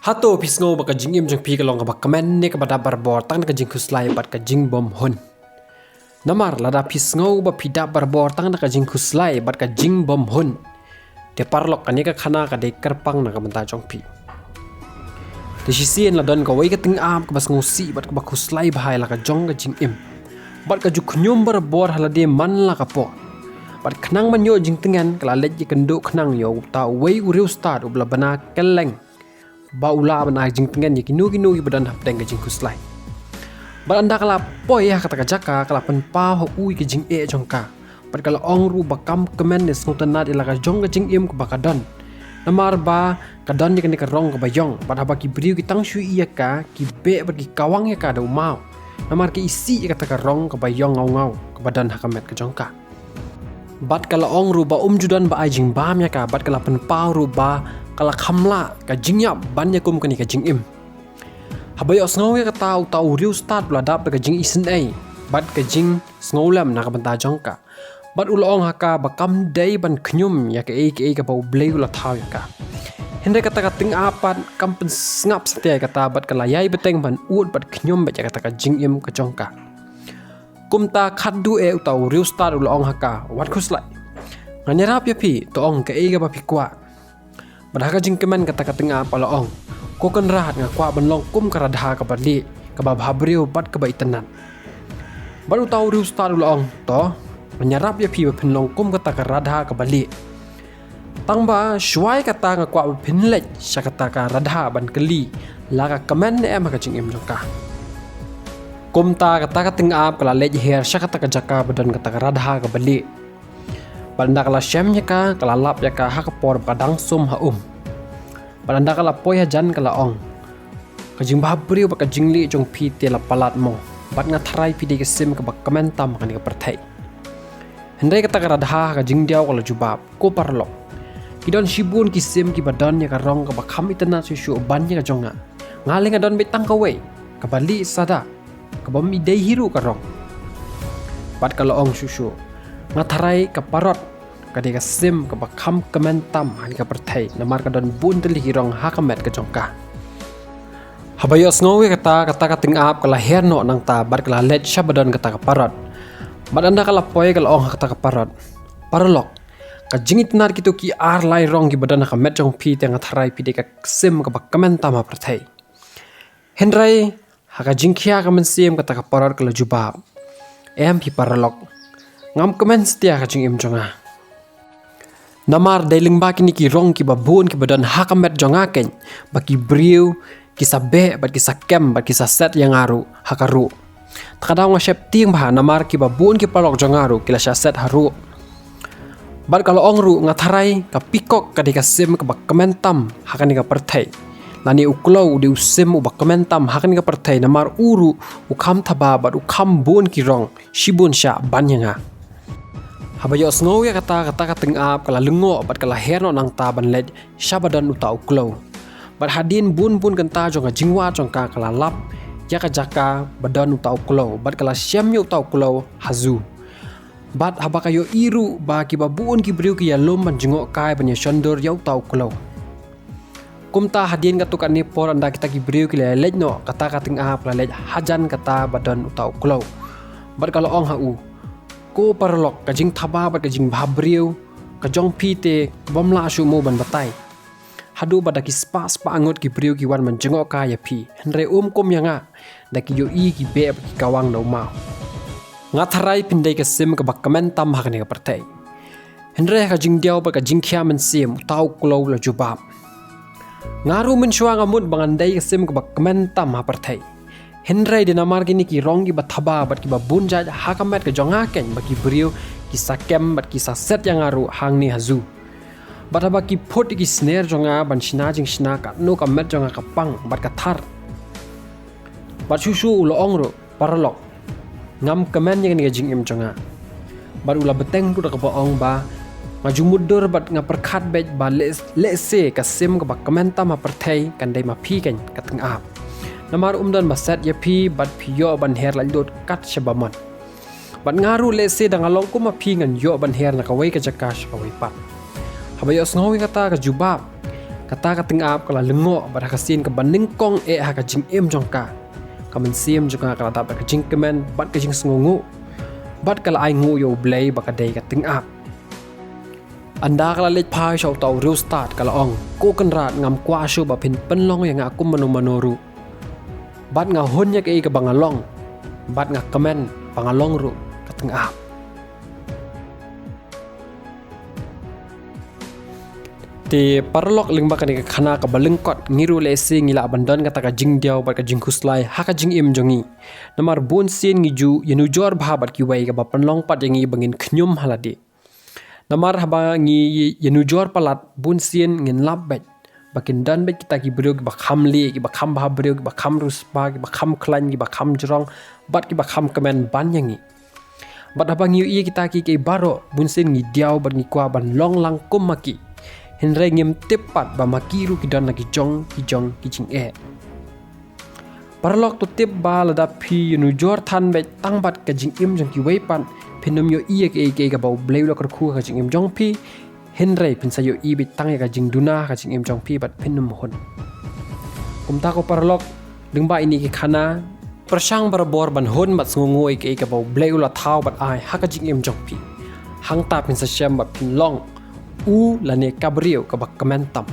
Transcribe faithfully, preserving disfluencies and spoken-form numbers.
Hato phi sngew ba ka jingim jong phi ka long kaba kmen ne kaba dap barabor tang da ka jingkhuslai bad ka jingbymhun? Namar lada phi sngew ba phi dap barabor tang da ka jingkhuslai bad ka jingbymhun, te paralok, kane ka khana ka dei kyrpang na ka bynta jong phi. Te shisien la don kawei ka tyngab kaba sngewsih bad kaba khuslai bha ïa la ka jong ka jingim, bad ka ju khñium barabor ha lade man la ka por. Bad khnang ban ïoh jingtngen, ka la leit ïakynduh khnang ïa uta uwei u riewstad uba la bna kylleng ba u lah ban ai jingtngen ïa kino kino kiba don hapdeng ka jingkhuslai. Bad ynda ka la poi ha kata ka jaka, ka la pynpaw ha u ïa ka jingeh jong ka. Bad ka la ong ruh ba kam kmen ne sngewtynnad ïa la ka jong ka jingim kaba ka don. Namar ba ka don ïa kane ka rong kaba ïong, bad haba ki briew ki tang shu ïohi ïa ka, ki beh bad ki kawang ïa ka da u maw. Namar ki isih ïa kata ka rong kaba ïong ngaw ngaw kaba don ha ka met ka jong ka. Bad ka la ong ruh ba um ju don ba ai jingbam ïa ka, bad ka la pynpaw ruh ba ka la kham lah ka jingïap ban ïakum kane ka jingim. Haba ïohsngew ïa kata, uta u riewstad u la dap da ka jingisynei bad ka jingsngewlem na ka bynta jong ka. Bad u la ong ha ka ba kam dei ban khñium ïa kaei kaei kaba U Blei u la thaw ïa ka. Hynrei kata ka tyngab pat kam pynsngap satia ïa kata, bad ka la ïai bteng ban ud bad khñium beit ïa kata ka jingim ka jong ka. Kumta khatduh eh uta u riewstad u la ong ha ka, wat khuslai. Ngan ïarap ïa phi, to ong kaei kaba phi kwah. Bad ha ka jingkmen kata ka tyngab ka la ong, ko Kynrad, nga kwah ban long kum ka radha kaba lieh, kaba bhabriew bad kaba itynnad. Bad uta u riewstad u la ong, to, ngan ïarap ïa phi ba phin long kum kata ka radha kaba lieh. Tang ba shuwa ïa kata nga kwah ba phin leit sha kata ka radha ban kylli la ka kmen ne em ha ka jingim jong ka. Kumta kata ka tyngab ka la leit her sha kata ka jaka ba don kata ka radha kaba lieh. Bad ynda ka la shem ïa ka, ka la lap ïa ka ha ka por ba dang sum ha um. Bad ynda ka la poi hajan ka la ong, ka jingbhabriew bad ka jinglieh jong phi te la palat mo, bad nga tharai phi dei ka sim kaba kmen tam ha kane ka pyrthei. Hynrei kata ka radha ha ka jingdiaw ka la jubab, ko paralok, ki don shibun ki sim kiba don ïa ka rong kaba kham itynnad shuh shuh ban ïa ka jong nga. Nga lei nga don beit tang kawei, kaba lieh sada, kaba ym dei hi ruh ka rong. Bad ka la ong shuh shuh, nga tharai ka parot ka dei ka sim kaba kham kmen tam ha kane ka pyrthei, namar ka don bun tylli ki rong ha ka met ka jong ka. Haba ïohsngew ïa kata, kata ka tyngab ka la her noh nangta bad ka la leit sha ba don kata ka parot. Bad ynda ka la poi ka la ong ha kata ka parot, paralok, ka jingitynnad kito ki ar lai rong kiba don ha ka met jong phi te nga tharai phi dei ka sim kaba kmen tam ha pyrthei. Hynrei ha ka jingkhia ka mynsiem kata ka parot ka la jubab, em phi paralok, ngam kmen satia ha ka jingim jong nga. Namar dei lyngba kine ki rong kiba bun kiba don ha ka met jong nga keiñ ba ki briew ki sa beh bad ki sa kem bad ki sa set ïa nga ruh ha ka ruh. Ta ka daw nga sheptieng bha namar kiba bun ki paralok jong nga ruh ki la shah set ha ruh. Bad ka la ong ruh, nga tharai ka pikok ka dei ka sim kaba kmen tam ha kane ka pyrthei, lane u kloi u dei u sim uba kmen tam ha kane ka pyrthei, namar u ruh u kham thaba bad u kham bun ki rong shibun shah ban ïa nga. Haba ïohsngew ïa kata, kata ka tyngab ka la lyngngoh bad ka la her noh nangta ban leit sha ba don uta u kloi. Bad hadien bun bun kynta jong ka jingwad jong ka, ka la lap ïa ka jaka ba don uta u kloi bad ka la shem ïa uta u kloi ha zoo. Bad haba ka ïohi ruh ba kiba bun ki briew ki ïalum ban jngohkai ban ïashondur ïa uta u kloi. Kumta hadien katto katne por ynda kita ki briew ki la leit noh, kata ka tyngab ka la leit hajan kata ba don uta u kloi. Bad ka la ong ha u, ko paralok, ka jingthaba bad ka jingbhabriew ka jong phi te ka bym lah shuh mo ban batai. Haduh ba da ki spah spah ngut ki briew ki wan ban jngohkai ïa phi, hynrei um kum ïa nga, da ki ïohi ki beh bad ki kawang da u maw. Nga tharai phin dei ka sim kaba kmen tam ha kane ka pyrthei. Hynrei ha ka jingdiaw bad ka jingkhia mynsiem, uta u kloi u la jubab, nga ruh mynshuwa nga mut ba ngan dei ka sim kaba kmen tam ha pyrthei. Hynrei dei namar kine ki rong kiba thaba bad kiba bun jait ha ka met ka jong nga keiñ ba ki briew ki sa kem bad ki sa set ïa nga ruh hangne ha zoo. Bad haba ki phut ïa ki sner jong nga ban shna jingshna, katno ka met jong nga ka pang bad ka thar. Bad shuh shuh u la ong ruh, paralok, ngam kmen ïa kane ka jingim jong nga. Bad u la bteng ruh da kaba ong ba, nga ju mutdur bad nga pyrkhat beit ba leh, lehse ka sim kaba kmen tam ha pyrthei kan dei ma phi keiñ, ka tyngab. Namar um don ba set ïa phi bad phi ïoh ban her laitluid kat shaba mon. Bad nga ruh lehse da nga long kum ma phi ngan ïoh ban her na kawei ka jaka sha kawei pat. Haba ïohsngew ïa kata ka jubab, Kata ka tyngab ka la lyngngoh bad ha ka sien kaba nyngkong eh ha ka jingim jong ka, ka mynsiem jong ka ka la dap da ka jingkmen bad ka jingsngewnguh, bad ka la ainguh ïa U Blei ba ka dei ka tyngab. Ynda ka la leit phai sha uta u riewstad, ka la ong, "Ko Kynrad, ngam kwah shuh ba phin pynlong ïa nga kum mano mano ruh, bad nga hun ïa kaei kaba nga long, bad nga kmen ba nga long ruh ka tyngab." Te paralok, lyngba kane ka khana kaba lyngkot, ngi ruh lehse ngi lah ban don kata ka jingdiaw bad ka jingkhuslai ha ka jingim jong ngi. Namar bunsien ngi ju ïanujor bha bad kiwei, kaba pynlong pat ïa ngi ba ngin khñium ha lade. Namar haba ngi ïanujor palat, bunsien ngin lap beit ba kin don beit kita ki briew kiba kham lieh, kiba kham bhabriew, kiba kham riewspah, kiba kham khlaiñ, kiba kham jrong, bad kiba kham kmen ban ïa ngi. Bad haba ngi ïohi ïa kita kiei kiei baroh, bunsien ngi diaw bad ngi kwah ban long lang kum ma ki. Hynrei ngim tip pat ba ma ki ruh ki don la ki jong ki jong ki jingeh. Paralok, to tip ba lada phi ïanujor than beit tang bad ka jingim jong kiwei pat, phin ym ïohi ïa kiei kiei kaba U Blei u la kyrkhu ha ka jingim jong phi. Hynrei phin sa ïohi beit tang ïa ka jingduna ha ka jingim jong phi bad phin ym hun. Kumta ko paralok, lyngba ine i khana, pyrshang barabor ban hun bad sngewnguh ïa kiei kaba U Blei u la thaw bad ai ha ka jingim jong phi. Hangta phin sa shem ba phin long u lane ka briew kaba kmen tam.